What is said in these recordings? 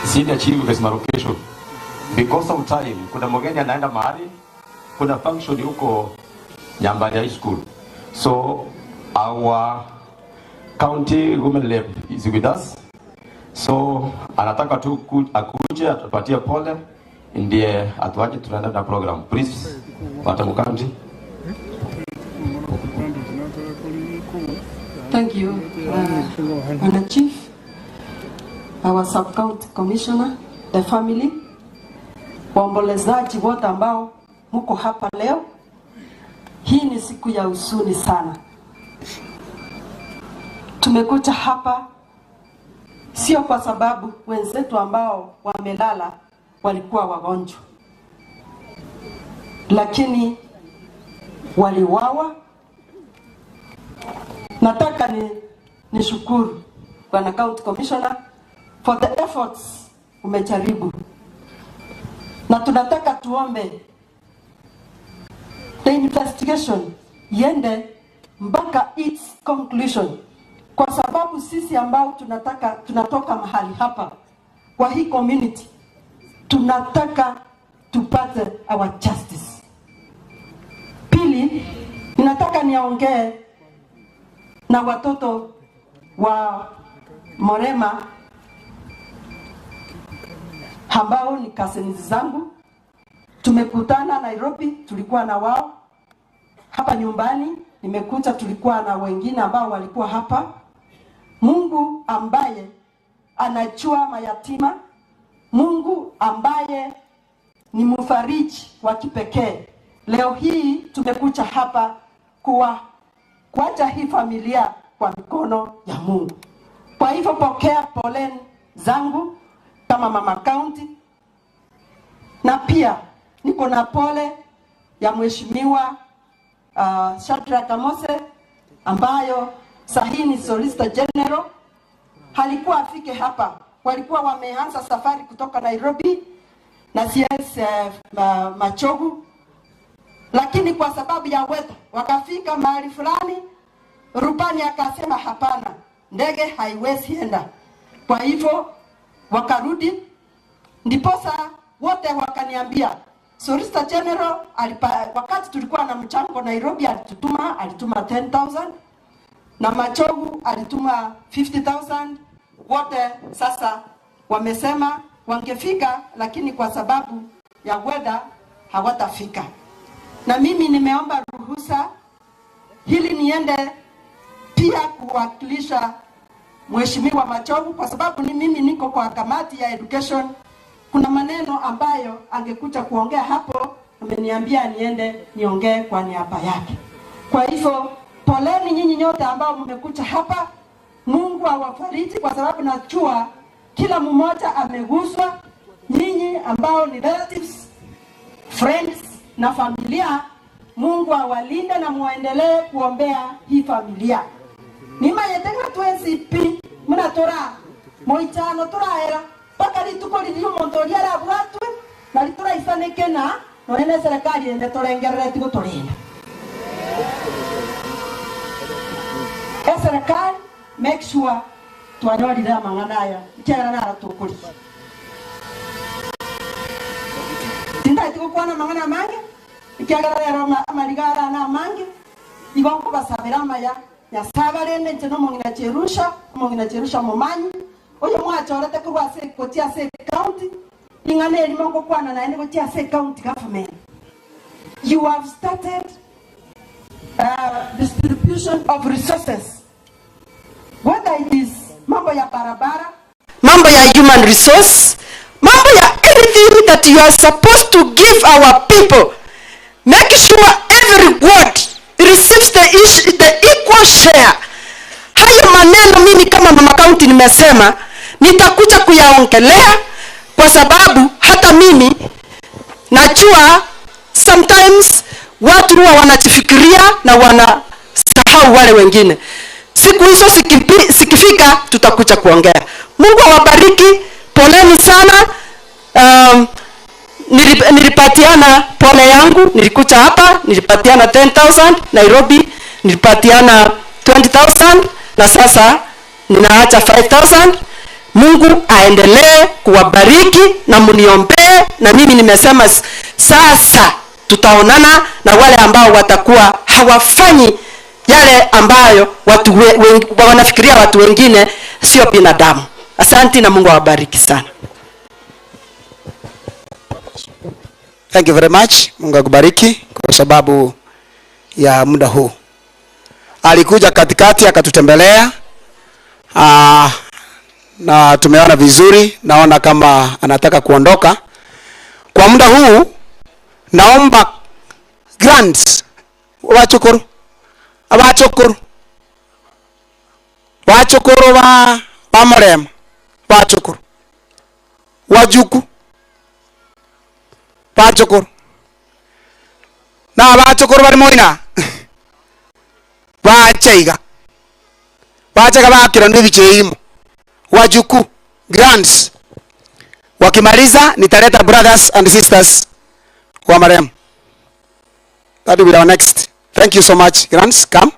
Senior Chief Vesma location. Because of time, kuna mgeni anaenda mahali, kuna function huko Nyambari High School. So our county women rep is with us. So anataka tu akuje atupatie pole ndiye atuache tunaenda na program. Please, Madam County. Thank you, Madam Chief, our sub-county commissioner, the family, waombolezaji wote ambao mko hapa leo. Hii ni siku ya huzuni sana. Tumekuja hapa sio kwa sababu wenzetu ambao wamelala walikuwa wagonjwa, lakini waliwawa. Nataka nishukuru Bwana County Commissioner for the efforts umejaribu, na tunataka tuombe the investigation iende mpaka its conclusion, kwa sababu sisi ambao tunatoka mahali hapa kwa hii community tunataka tupate our justice. Pili, ninataka niongee na watoto wa Morema ambao ni cousins zangu. Tumekutana Nairobi, tulikuwa na wao hapa nyumbani, nimekuta tulikuwa na wengine ambao walikuwa hapa. Mungu ambaye anajua mayatima, Mungu ambaye ni mfariji wa kipekee, leo hii tumekuja hapa kuacha hii familia kwa mikono ya Mungu. Kwa hivyo pokea poleni zangu kama mama county, na pia niko na pole ya Mheshimiwa Shadrack Amose ambayo sahi ni Solicitor General. Halikuwa afike hapa, walikuwa wameanza safari kutoka Nairobi na CS Machogu, lakini kwa sababu ya weather wakafika mahali fulani, rubani akasema hapana, ndege haiwezi enda. Kwa hivyo wakarudi, ndiposa wote wakaniambia Solicitor General wakati tulikuwa na mchango Nairobi alituma 10,000 na Machogu alituma 50,000. Wote sasa wamesema wangefika, lakini kwa sababu ya weather hawatafika. Na mimi nimeomba ruhusa ili niende pia kuwakilisha Mheshimiwa Machogu, kwa sababu ni mimi niko kwa kamati ya education. Kuna maneno ambayo angekuja kuongea hapo, ameniambia niende niongee kwa niaba yake. Kwa hivyo poleni nyinyi nyote ambao mmekuja hapa. Mungu awafariji, kwa sababu najua kila mmoja ameguswa. Nyinyi ambao ni relatives, friends na familia, Mungu awalinde na muendelee kuombea hii familia. Nimayetenga twensi pi munatora moitano turaera paka rituko riri omonto oria arabwatwe na rituraisaneke na nonye na serikali ende torengerere tigotorenda. Serikali make sure twanyorire amang'ana aya ikiagera nara tukuri tindaiti gokwana amang'ana amange ikiagera rero amarigara na amange igo nkobasabera amaya Nyasaye arende nche nomong'ina Jerusha, omong'ina Jerusha momanyi oyo mwachorete korwa ase gochia ase county ing'ana erimo ngokwana naende gochia ase county government. You have started distribution of resources, whether it is mambo ya barabara, mambo ya human resource, mambo ya anything that you are supposed to give our people. Make sure every ward receives the equal share. Hayo maneno mimi kama mama county nimesema nitakuja kuyaongelea, kwa sababu hata mimi najua sometimes watu huwa wanajifikiria na wanasahau wale wengine. Siku hizo sikifika tutakuja kuongea. Mungu awabariki, poleni sana. Nilipatiana pole yangu, nilikuja hapa, nilipatiana 10,000 Nairobi, nilipatiana 20,000 na sasa ninaacha 5,000. Mungu aendelee kuwabariki na mniombee. Na mimi nimesema sasa tutaonana na wale ambao watakuwa hawafanyi yale ambayo watu wanafikiria watu wengine sio binadamu. Asante na Mungu awabariki sana. Thank you very much. Mungu akubariki kwa sababu ya muda huu. Alikuja katikati akatutembelea. Na tumeona vizuri, naona kama anataka kuondoka. Kwa muda huu naomba grants wachukuru abachukuru wachukuru ba Murema, wachukuru wajuku bachukuru na bachukuru bari moina bacheiga bachega bakira ndibicheimo wajuku grants. Wakimaliza nitaleta brothers and sisters wa marehemu. That will be our next. Thank you so much. Grants, come.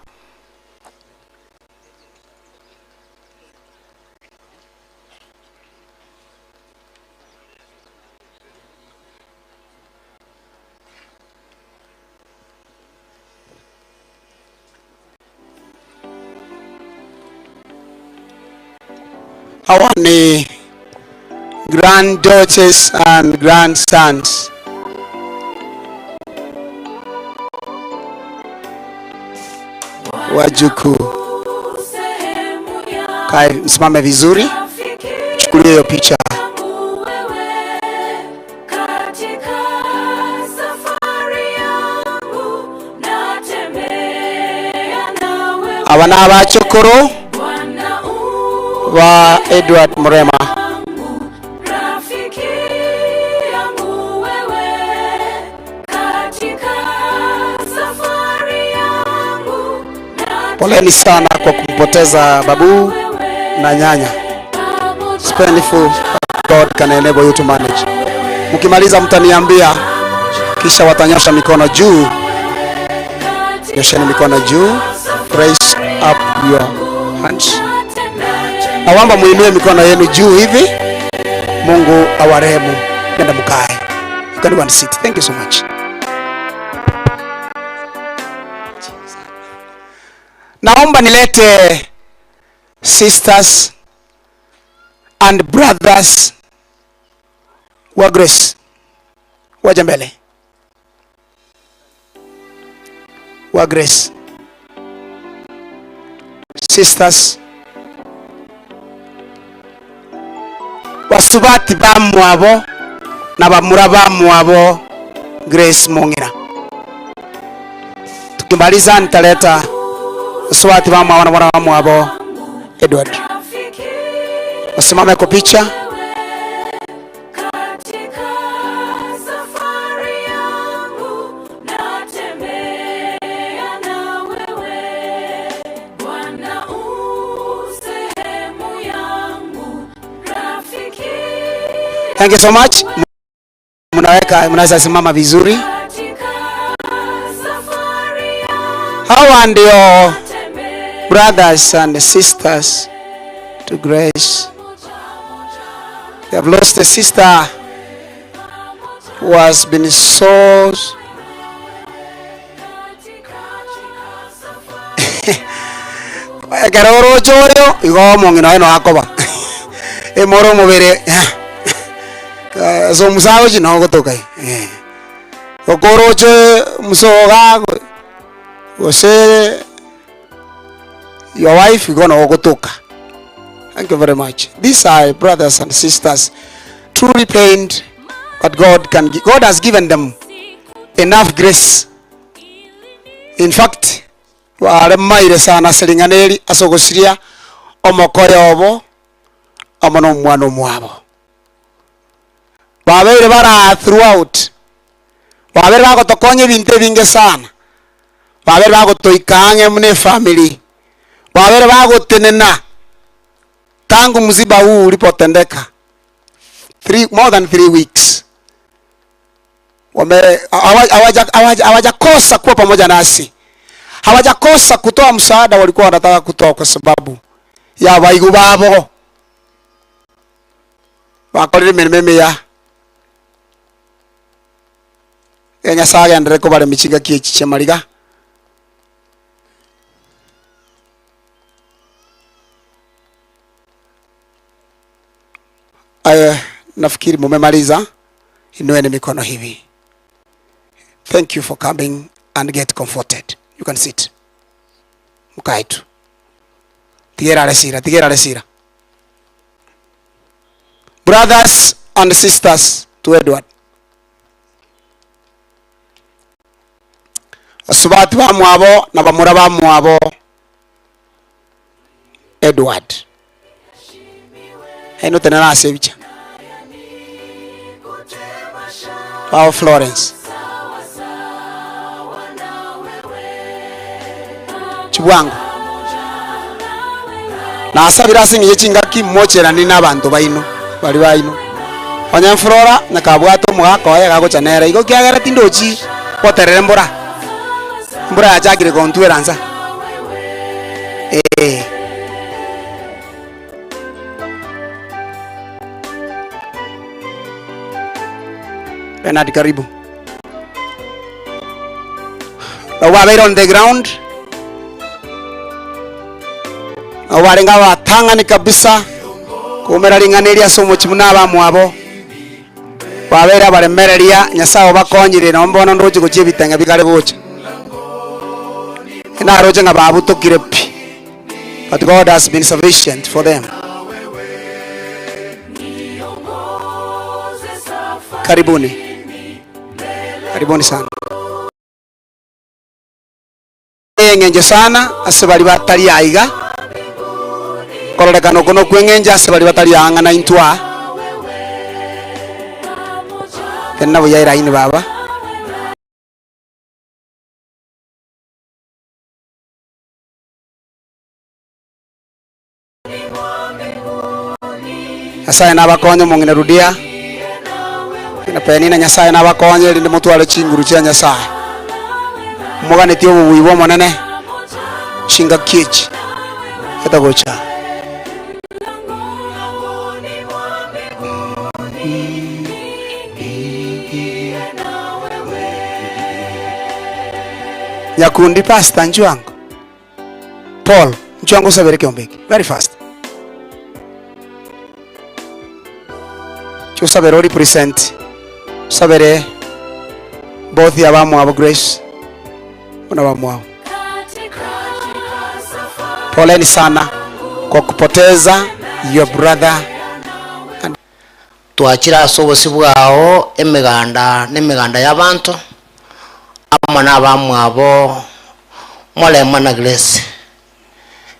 Hawa ni granddaughters and grandsons. Wajukuu. Kai, msimame vizuri. Chukulia hiyo picha. Hawa na abachukuru wa Edward Murema. Poleni sana kwa kumpoteza babu na nyanya. It's painful, but God can enable you to manage. Mkimaliza mtaniambia, kisha watanyosha mikono juu. Nyosheni mikono juu. Raise up your hands. Naomba muinue mikono yenu juu hivi. Mungu awarehemu. Nenda mkae. You can go and sit. Thank you so much. Naomba nilete sisters and brothers wa Grace. Waje mbele. Wa Grace. Sisters wasubati bamwabo na bamura bamwabo Grace Mungira. Tukimaliza nitaleta wasubati bamwabo na bamura bamwabo Edward. Wasimame kwa picha. Thank you so much. Mnaweka, mnaweza simama vizuri. Hawa ndio brothers and sisters to Grace. They have lost a sister who has been so Ekeroro choyo igo mongina eno akoba. Emoro mubere so musawo chino gotoka. Okoroche musoga gose your wife gonna gotoka. Thank you very much. These are brothers and sisters truly pained, but God has given them enough grace. In fact, waremaire sana selinganeri asogosiria omokoyo obo omono omwana omwabo. Babere bara throughout. Babere bagotokonya ebintu ebinge sana. Babere bagotoikange mune family. Babere bagotenena tangu mziba huu ulipotendeka. More than 3 weeks. Hawajakosa kuwa pamoja nasi. Hawajakosa kutoa msaada walikuwa wanataka kutoa kwa sababu ya waigu babo. Bakorire emirimo emiya. Nyasaye agendere kobare michinga kiechi chiamariga. Nafikiri mumemaliza. Inueni mikono hivi. Thank you for coming and get comforted. You can sit. Mkae tu. Tigera resira, tigera resira. Brothers and sisters to Edward. Asubati ba mwabo na bamura ba mwabo Edward. Eno tena asebicha. Pao Florence. Chibwango. Na asabira singi chingaki mochera ni nabantu baino bali baino. Onyamflora na kabwato mwako oya gagochanera igo kiagera tindochi poterere mbura. Mbura yachakire kontweransa. Bernard, karibu. Wabeira on the ground. Warenga watangani kabisa. Kumera ringaneria somo chimuna mwabo. Wabeira baremereria nyasaye bakonyire na mbona ndoje gochie bitenge bikare gocha. Na roje nga babutokire pi. But God has been sufficient for them. Karibuni. Karibuni sana. Ngenje sana ase bali batari aiga. Kororekano kono kwengenje ase bali batari anga na intwa. Tena buyaira ini baba. Nyasaye nabakonye mungine rudia. Na penina Nyasaye nabakonye rinde mutware chinguru chia Nyasaye. Muganeti obubuyi monene chinga kichi etagocha. Nyakundi pastor Njuango Paul Njuango sabereke ombeki very fast. Chusabere ori present. Sabere both ya bamu abo Grace na bamu abo. Poleni sana kwa kupoteza your brother. Twachira sobosi bwao emiganda n'emiganda y'abantu amana abamu abo molema na Grace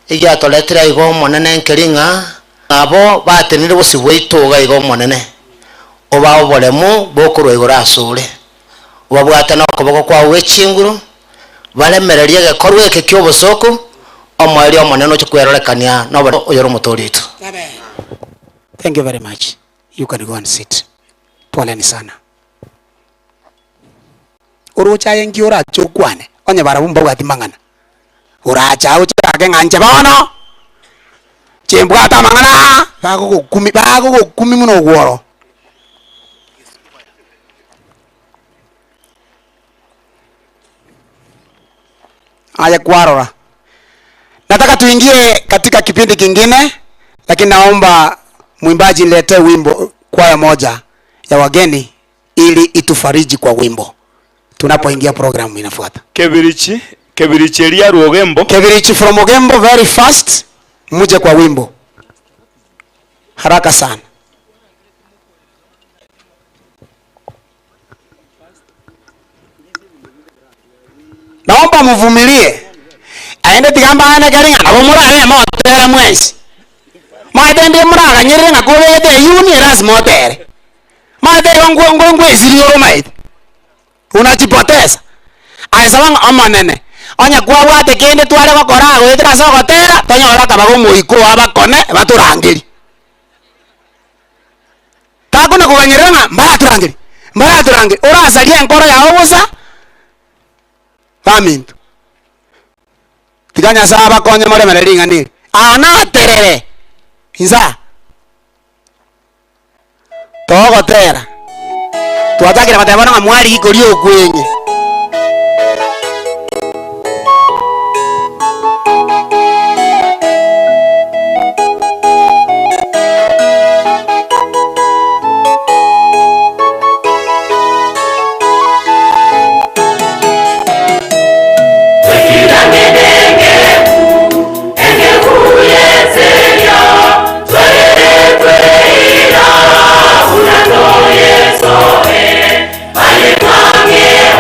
igyatoletera igo monene nkering'a abo batenire bosi bwaitoga igo monene oba oboremu bokorwa igoro asure obabwate nokoboko kwawe chinguru baremererie gekorwa eke kyobosoko omweri omonene okwerorekania nobo oyoro motorito. Amen. Thank you very much. You can go and sit. Poleni sana. Urocha yengi oracha okwane onye barabumba bwati mang'ana uracha uchake ng'anche bono chimbwata mang'ana bagogokumi bagogokumi muno ogworo. Aya kwarora. Nataka tuingie katika kipindi kingine, lakini naomba mwimbaji niletee wimbo kwaya moja ya wageni ili itufariji kwa wimbo tunapoingia programu inafuata. Kebirichi, Kebirichi elia Ogembo. Kebirichi from Ogembo very fast, muje kwa wimbo. Haraka sana. Naomba mvumilie. Aende tigamba ana garinga nabo murare motera mwezi. Mwatende muraga nyerere ngakobete yuni lazima motere. Mwatende ngwe zirioro maite. Unajipoteza. Aisabanga amanene. Onya kwabwate kende tware gokora gwetera sogotera tonyora kabago moiko abakone baturangiri. Takuna kuganyerera mbaturangiri. Mbaturangiri. Urasalia enkoro yawo busa. Bamintu. Tiganya saba konye more mereringa ni. Ana terere. Inza. Togotera. Twatakira batebana nga mwari gikori okwenye. Aye,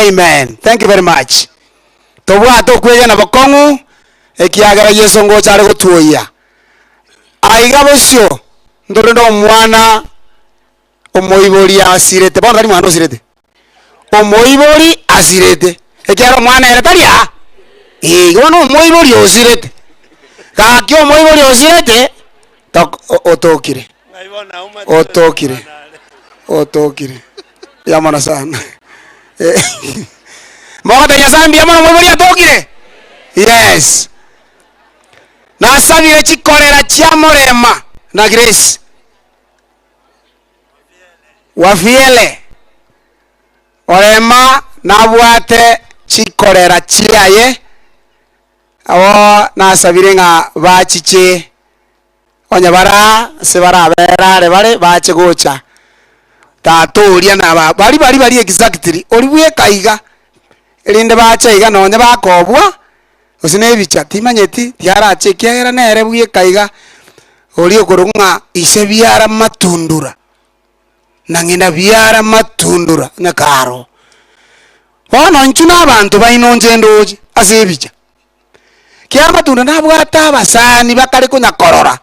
Amen. Thank you very much. Tobwate okwegena bokong'u ekiagera Yesu ngocha are gotuoyia. Aiga bosio ndorendo omwana omoibori asirete bono tari mwana osirete. Omoibori asirete. Ekiagera omwana ere taria. Bono omoibori osirete. Gaki omoibori osirete otokire. Otokire. Otokire. Yamana sana. Mwakata nyasambi yamana omoibori atokire. Yes. Nasabire chikorera chia Morema na Grace. Wafiele. Orema nabwate chikorera chiaye. Awo nasabire nga bachiche onya bara se bara berare bare bache gocha. Tatoria na bari bari bari exactly oribwe kaiga. Erinde bache iga nonya bakobwa. Osine ebicha timanyeti tiarache kiagera nere bwe kaiga. Ori okorunga ise biara matundura. Na ngina biara matundura nyakaro. Bono nchuna abantu bainonje ndoje ase ebicha. Kiamatunda nabwata abasani bakare kunyakorora.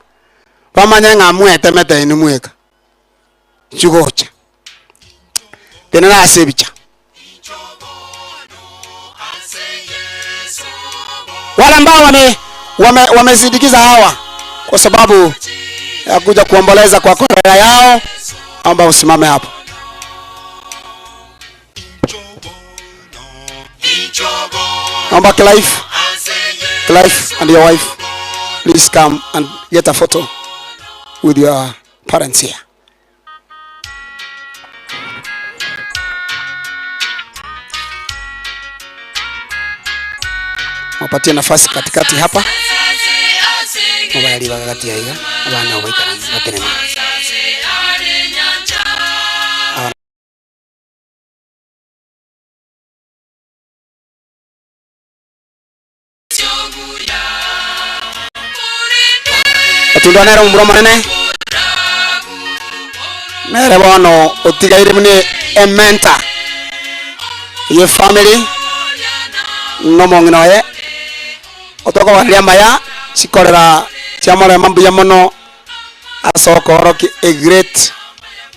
Bamanya ngamwete mete ni mweka. Chugocha. Tena ase ebicha. Wale ambao wamesindikiza hawa kwa sababu ya kuja kuomboleza kwa kolera yao, naomba usimame hapo. Naomba Clive and your wife, please come and get a photo with your parents here. Wapatie nafasi katikati hapa. Mobile bakati ya iga abana obaikara batenene. Atunda nero umuro manene. Nere bono otigaire mune ementa. Your family no monginoye. Otoko baria maya chikorera chiamore mambuya mono asokoroki a great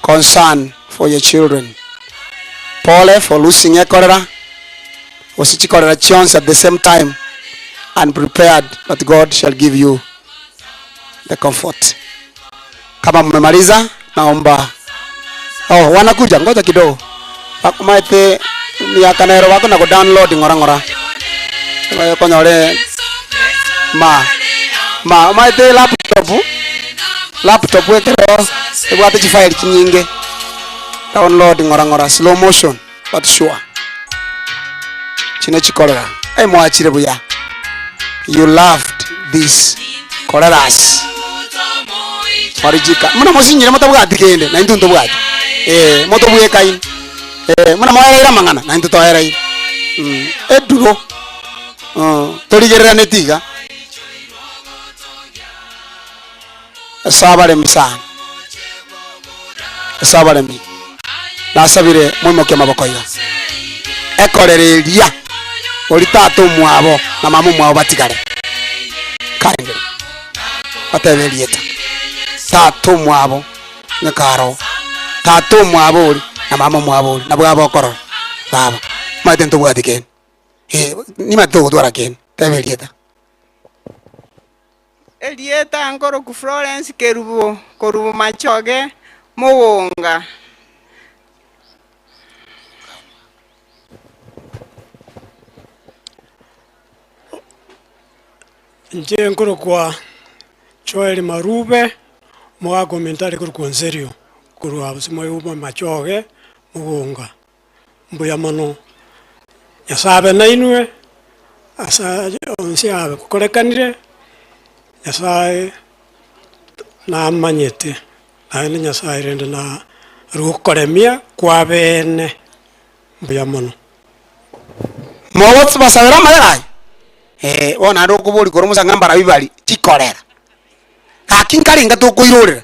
concern for your children. Pole for losing a cholera. Osichikorera chance at the same time and prepared that God shall give you the comfort. Kama mmemaliza naomba. Oh, wanakuja ngoja kidogo. Bakumaite miaka nero wako na ku download ngora ngora. Konyore ma maite laptop wekero ebwate chifile chinyinge download ngora ngora slow motion but sure chine chikorera ai mwachire buya. You loved this koreras farijika muna musinyire motabwati kende na intu ntobwati motobwe kai muna mwaera mangana na intu toera eduro torigerera netiga sabaremi sana sabaremi nasabire mwimoke maboko ya ekorereria ori tata mwabo na mama mwabo batigare kaende bateberieta tata mwabo nyakaro tata mwabo ori na mama mwabo ori nabwo abokorora baba maite ntobwati ni mato dwara ken teberieta Elieta ngoro ku Florence Kerubo korubo machoge muwonga. Nje ngoro kwa Joel Marube mwa komentari kuri konserio kuru abusimo yumo machoge muwonga mbuya mano nyasabe na inwe asa onsi abe kukorekanire Nyasaye na amanyete naende Nyasaye rende na rukoremia kwa bene mbuya mono mowotsi basabira mayai bona ndo kubuli koromusa ngambara bibali chikorera kakinkaringa tukuirurira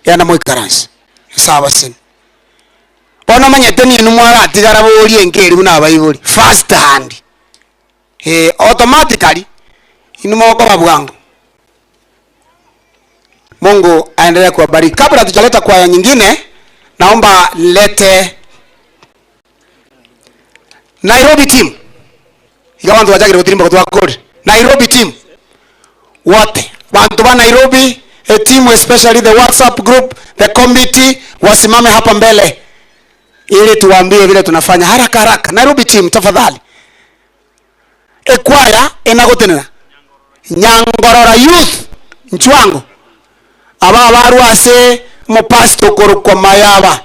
yana moikaransi sawa sin Bono manyete ni numwara atigara bori enkeri buna abaibori first hand. Automatically inumoko babwangu. Mungu aendelee kuwabariki. Kabla tujaleta kwaya nyingine, naomba lete Nairobi team. Ikawantu wajagire gutirimba kutwa kodi. Nairobi team. Wote bantu ba Nairobi, a team especially the WhatsApp group, the committee, wasimame hapa mbele ili tuwaambie vile tunafanya haraka haraka. Nairobi team tafadhali. Ekwaya enagotenera Nyangorora youth nchwango aba barwase mu pastor korukwa mayaba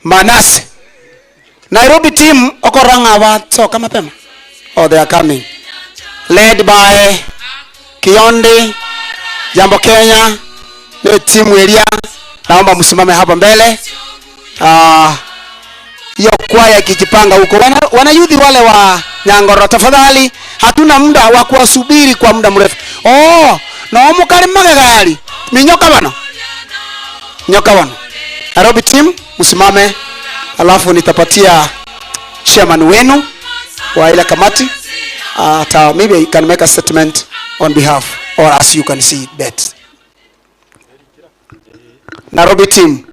Manase. Nairobi team okoranga ba mapema. Oh, they are coming. Led by Kiondi Jambo Kenya, ni timu elia. Naomba msimame hapa mbele. Hiyo kwaya ikijipanga huko. Wanayudhi wale wa Nyangoro tafadhali, hatuna muda wa kuwasubiri kwa muda mrefu. Oh, na omukali magagari. Minyoka bano. Nyoka bano. Nairobi team msimame, alafu nitapatia chairman wenu wa ile kamati. Maybe you can make a statement on behalf, or as you can see that. Nairobi team.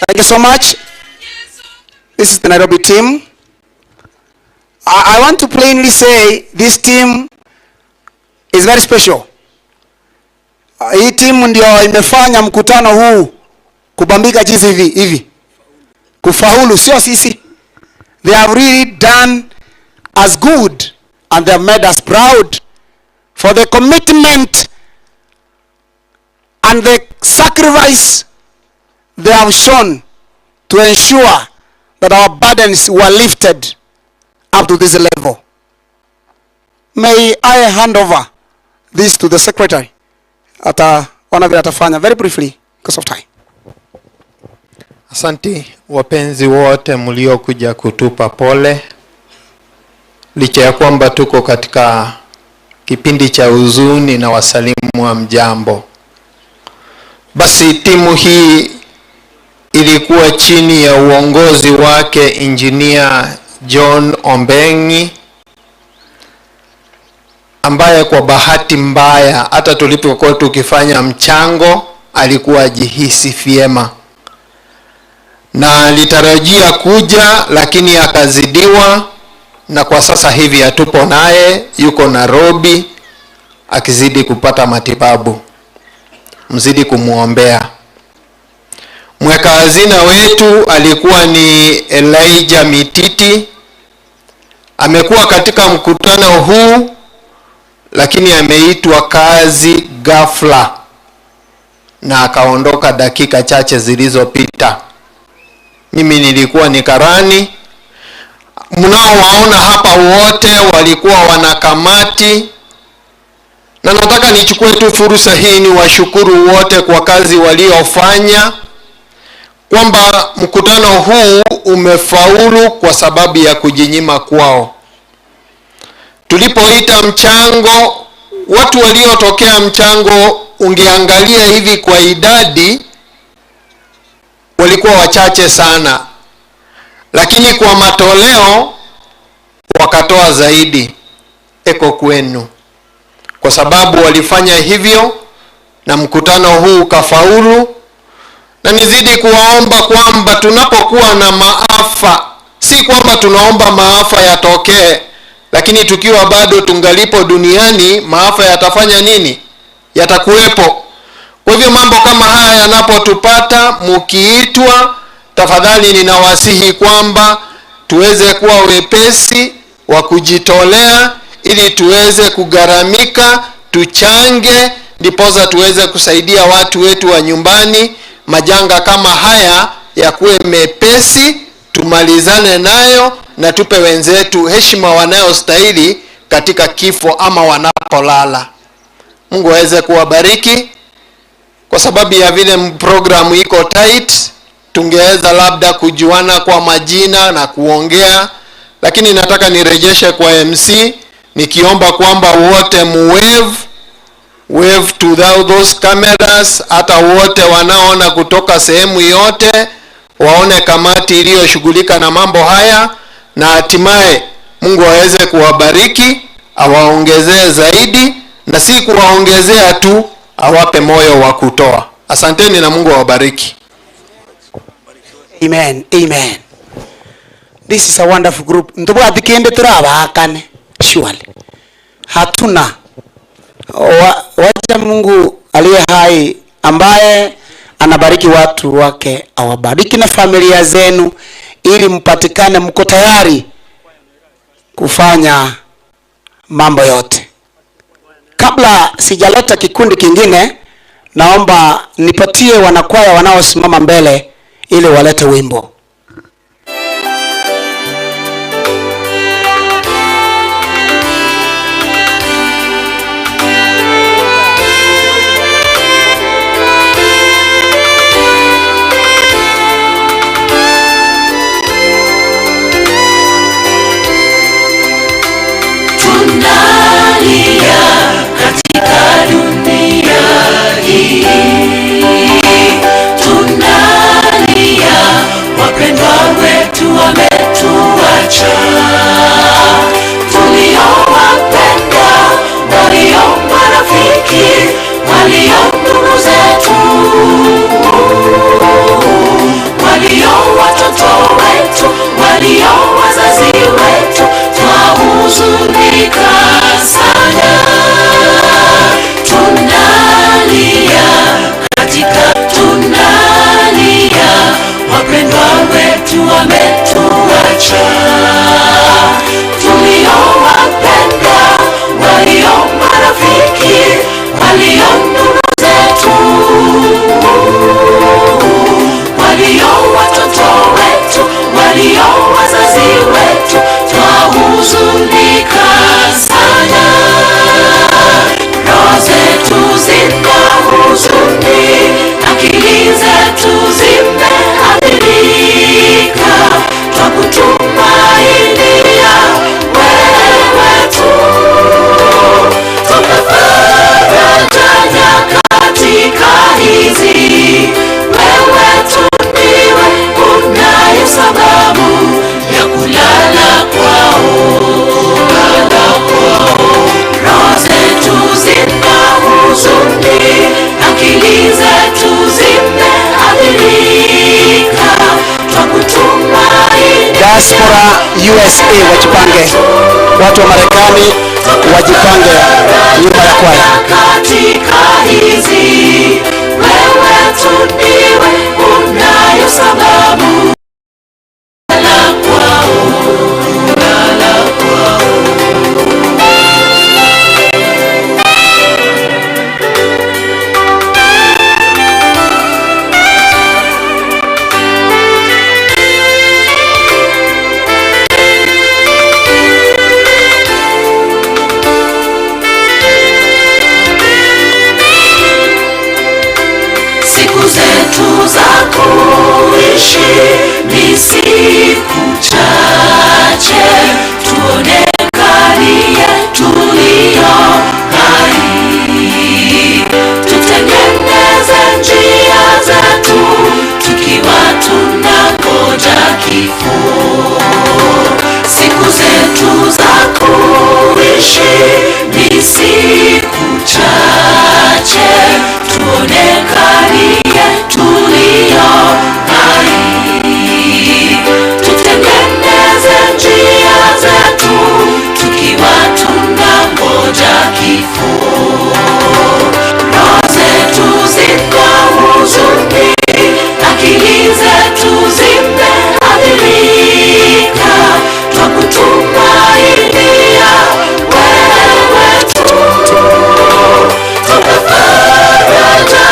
Thank you so much. This is the Nairobi team. I want to plainly say this team is very special. Hii timu ndio imefanya mkutano huu kubambika jinsi hivi hivi. Kufaulu sio sisi. They have really done us good and they have made us proud for the commitment and the sacrifice they have shown to ensure that our burdens were lifted up to this level. May I hand over this to the secretary? Atafanya very briefly because of time. Asanti wapenzi wote mliokuja kutupa pole. Licha ya kwamba tuko katika kipindi cha huzuni na wasalimu wa mjambo. Basi timu hii ilikuwa chini ya uongozi wake Engineer John Ombengi, ambaye kwa bahati mbaya hata tulipokuwa tukifanya mchango alikuwa ajihisi vyema na alitarajia kuja, lakini akazidiwa, na kwa sasa hivi hatupo naye, yuko Nairobi akizidi kupata matibabu. Mzidi kumuombea. Mweka hazina wetu alikuwa ni Elijah Mititi. Amekuwa katika mkutano huu, lakini ameitwa kazi ghafla na akaondoka dakika chache zilizopita. Mimi nilikuwa ni karani. Mnaowaona hapa wote walikuwa wanakamati, na nataka nichukue tu fursa hii ni washukuru wote kwa kazi waliofanya, kwamba mkutano huu umefaulu kwa sababu ya kujinyima kwao. Tulipoita mchango, watu waliotokea mchango, ungeangalia hivi kwa idadi walikuwa wachache sana, lakini kwa matoleo wakatoa zaidi. Eko kwenu kwa sababu walifanya hivyo na mkutano huu ukafaulu. Na nizidi kuwaomba kwamba tunapokuwa na maafa, si kwamba tunaomba maafa yatokee, lakini tukiwa bado tungalipo duniani maafa yatafanya nini? Yatakuwepo. Kwa hivyo mambo kama haya yanapotupata, mkiitwa, tafadhali ninawasihi kwamba tuweze kuwa wepesi wa kujitolea ili tuweze kugharamika, tuchange, ndiposa tuweze kusaidia watu wetu wa nyumbani. Majanga kama haya yakuwe mepesi, tumalizane nayo na tupe wenzetu heshima wanayostahili katika kifo ama wanapolala. Mungu aweze kuwabariki. Kwa sababu ya vile programu iko tight, Tungeweza labda kujuana kwa majina na kuongea, lakini nataka nirejeshe kwa MC nikiomba kwamba wote muwave, wave to those cameras, hata wote wanaoona kutoka sehemu yote waone kamati iliyoshughulika na mambo haya, na hatimaye Mungu aweze kuwabariki, awaongezee zaidi, na si kuwaongezea tu, awape moyo wa kutoa. Asanteni na Mungu awabariki. Amen. Amen. This is a wonderful group. Ntubwati kende turabakane. Surely. Hatuna. Wacha Mungu aliye hai ambaye anabariki watu wake awabariki na familia zenu ili mpatikane mko tayari kufanya mambo yote. Kabla sijaleta kikundi kingine, naomba nipatie wanakwaya wanaosimama mbele ili walete wimbo. Tunalia katika dunia hii, tunalia, wapendwa wetu wametuacha, tuliowapenda, walio marafiki, walio ndugu zetu, walio watoto wetu, walio wazazi wetu, twahuzunika sana. Tunalia katika, tunalia, wapendwa wetu wametuacha, tuliowapenda, walio marafiki, walio ndugu zetu, walio watoto wetu, walio wazazi wetu, twahuzunika sana. Roho zetu zina huzuni, akili zetu zimeathirika, twakutumainia wewe tu. Tupe faraja nyakati hizi, wewe tu ndiwe unaye sababu ya kulala kwao, kulala kwao. Roho zetu zina huzuni, akili zetu zimeathirika, twakutumaini. Diaspora USA wajipange, watu wa Marekani wajipange nyuma ya kwaya. Katika hizi wewe tu ndiwe unayo sababu la kwao, la kwao. Siku zetu za kuishi ni siku chache, tuonekanie tulio hai, tutengeneze njia zetu tukiwa tunangoja kifo. Siku zetu za kuishi ni siku chache, tuonekanie tulio hai, tutengeneze njia zetu tukiwa tunangoja kifo. Roho zetu zina huzuni, akili zetu zimeathirika, twakutumainia wewe tu. Tupe faraja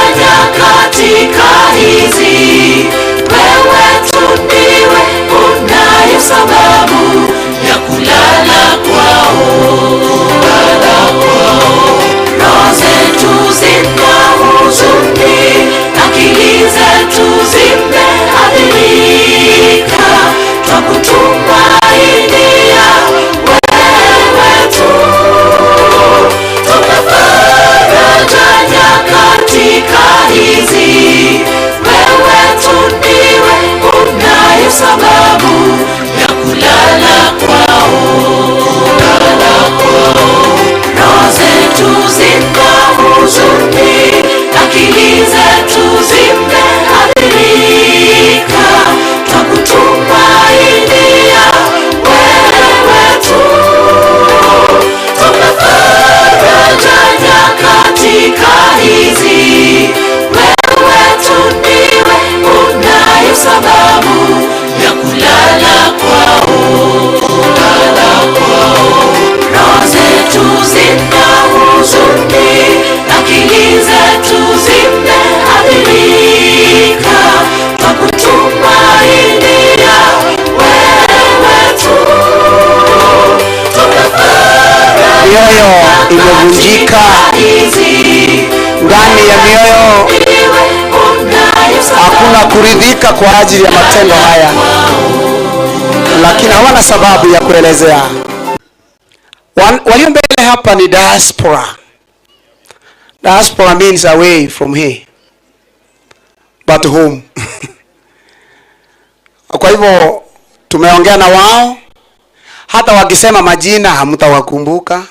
Ndani ya mioyo hakuna kuridhika kwa ajili ya matendo haya, lakini hawana sababu ya kuelezea. Walio mbele hapa ni diaspora. Diaspora means away from here, but home. Kwa hivyo tumeongea na wao, hata wakisema majina hamtawakumbuka,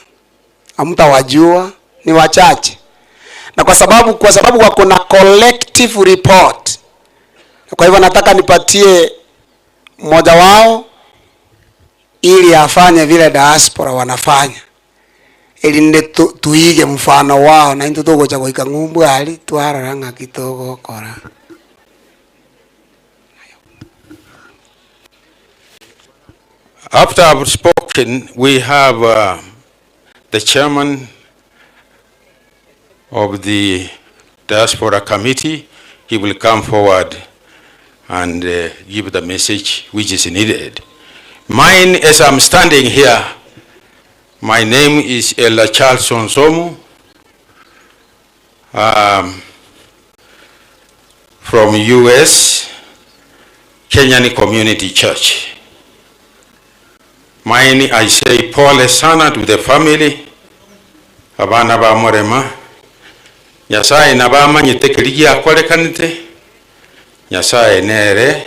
hamtawajua, ni wachache. Na kwa sababu wako na collective report. Kwa hivyo nataka nipatie mmoja wao ili afanye vile diaspora wanafanya, ili nde tuige mfano wao na intu tugocha goika ng'umbu ali twarora ng'aki tugokora. After I've spoken, we have the chairman of the Diaspora Committee. He will come forward and give the message which is needed. Mine, as I'm standing here, my name is Ella Charles Onsomu, from U.S. Kenyan Community Church. Mine, I say pole sana to the family, abana ba Murema. Nyasaye nabamanyite kiri giakorekanite, Nyasaye nere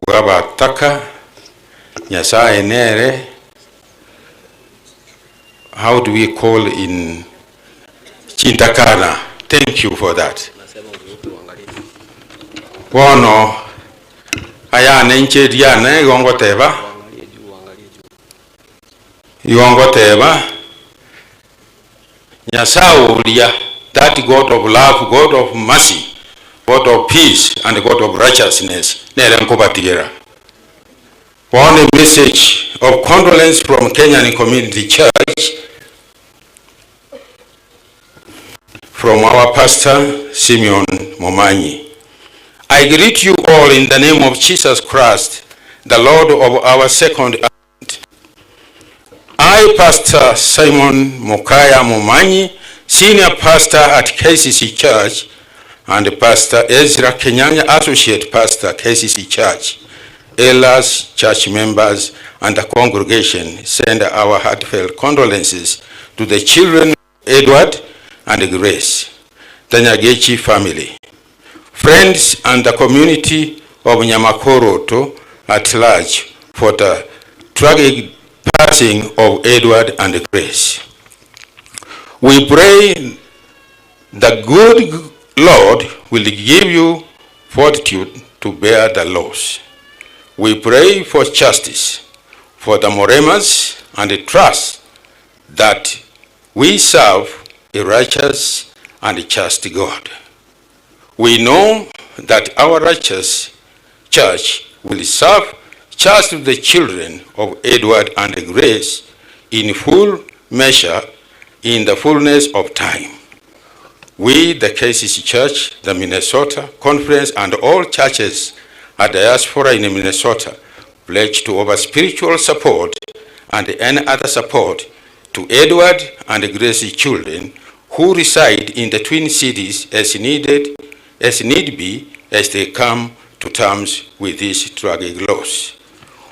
bwabataka, Nyasaye nere, how do we call in Chintakana? Thank you for that. Bono ayane ncheriane igongoteba igongoteba Nyasaye uria, that God of love, God of mercy, God of peace and God of righteousness, nere nkubatigera. One message of condolence from Kenyan Community Church from our pastor Simeon Momanyi. I greet you all in the name of Jesus Christ, the Lord of our second advent. I, Pastor Simon Mokaya Momanyi, Senior Pastor at KCC Church, and Pastor Ezra Kenyanya, Associate Pastor, KCC Church, elders, church members, and the congregation send our heartfelt condolences to the children Edward and Grace, the Nyagechi family, friends, and the community of Nyamakoroto at large for the tragic passing of Edward and Grace. We pray the good Lord will give you fortitude to bear the loss. We pray for justice for the Muremas and trust that we serve a righteous and just God. We know that our righteous church will serve just the children of Edward and Grace in full measure in the fullness of time. We, the KCC Church, the Minnesota Conference, and all churches at diaspora in Minnesota pledge to offer spiritual support and any other support to Edward and Grace's children who reside in the Twin Cities as needed, as need be, as they come to terms with this tragic loss.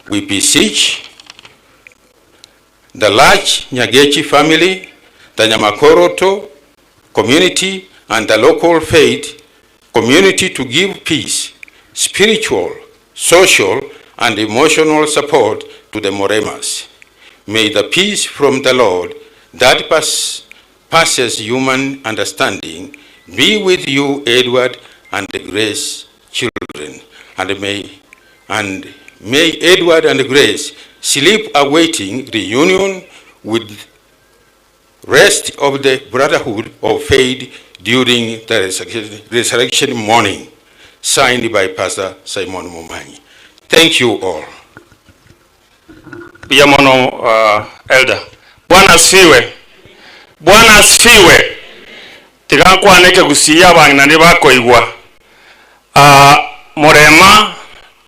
We beseech the large Nyagechi family, the Nyamakoroto community, and the local faith community to give peace, spiritual, social, and emotional support to the Muremas. May the peace from the Lord that passes human understanding be with you, Edward and the Grace children, and may Edward and Grace sleep awaiting reunion with rest of the brotherhood of faith during the resurrection morning. Signed by Pastor Simon Momanyi. Thank you all. Piga mono, elder. Bwana asifiwe. Bwana asifiwe. Tiga gusiya abang'ina bakoigwa. Murema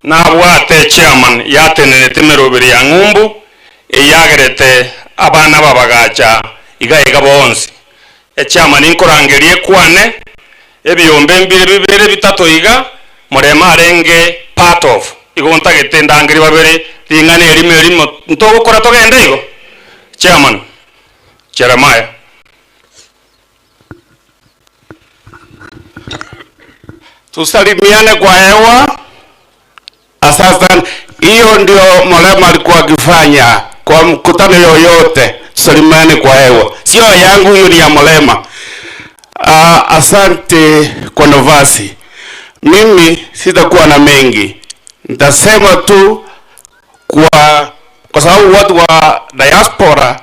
nabwate chairman yatenenete emeroberi ya ng'umbu eyagerete abana babagacha iga iga bonsi. Echairman nkorangerie kwane ebiyombe mbire bibere bitatu iga Murema arenge part of igo ntagete ndangeri babere ring'ana erimo erimo ntogokora togende igo. Chairman Jeremiah. Tusalimiane kwa hewa. Asante. Hiyo ndio Murema alikuwa akifanya kwa mkutano yoyote, tusalimiane kwa hewa. Sio yangu hiyo, ni ya Murema. Asante kwa nafasi. Mimi sitakuwa na mengi, nitasema tu kwa sababu watu wa diaspora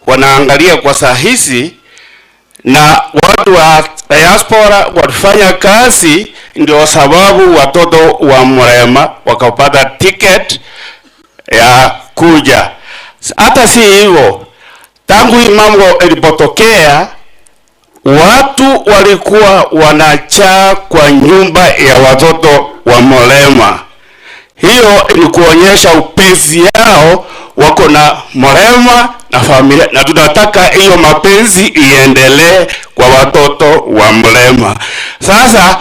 wanaangalia kwa saa hizi, na watu wa diaspora walifanya kazi, ndio sababu watoto wa Murema wakapata ticket ya kuja. Hata si hivyo, tangu hii mambo ilipotokea, watu walikuwa wanachaa kwa nyumba ya watoto wa Murema. Hiyo ni kuonyesha upenzi yao wako na Murema na familia, na tunataka hiyo mapenzi iendelee kwa watoto wa Murema. Sasa